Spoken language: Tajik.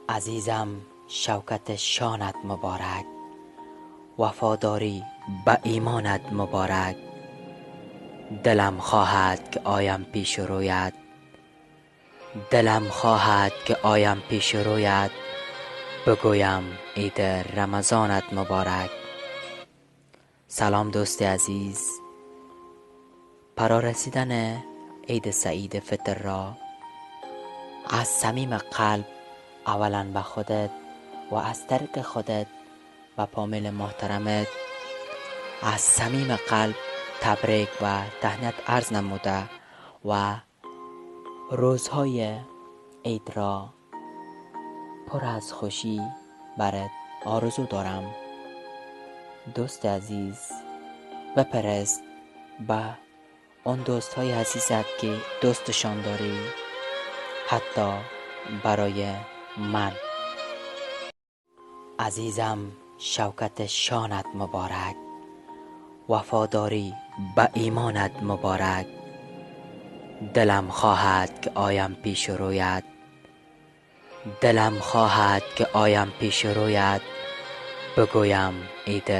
Азизам, шавкати шонат муборак, вафодорӣ ба имонат муборак. Дилам хоҳад, ки оям пеши рӯят, дилам хоҳад, ки оям пеши рӯят, бигӯям: иди Рамазонат муборак. Салом, дӯсти азиз. Фарорасидани иди саиди Фитрро аз самими қалб аввалан ба худат ва аз тариқи худат ба фомили муҳтарамат аз самими қалб табрик ва таҳният арз намуда ва рӯзҳои идро пур аз хушӣ барат орзу дорам. Дӯсти азиз, бифирист ба он дӯстҳои азизат, ки дӯсташон дорӣ, ҳатто барои ман. Азизам, шавкати шонат муборак, вафодорӣ ба имонат муборак. Дилам хоҳад, ки оям пеши рӯят, дилам хоҳад, ки оям пеши рӯят, бигӯям иди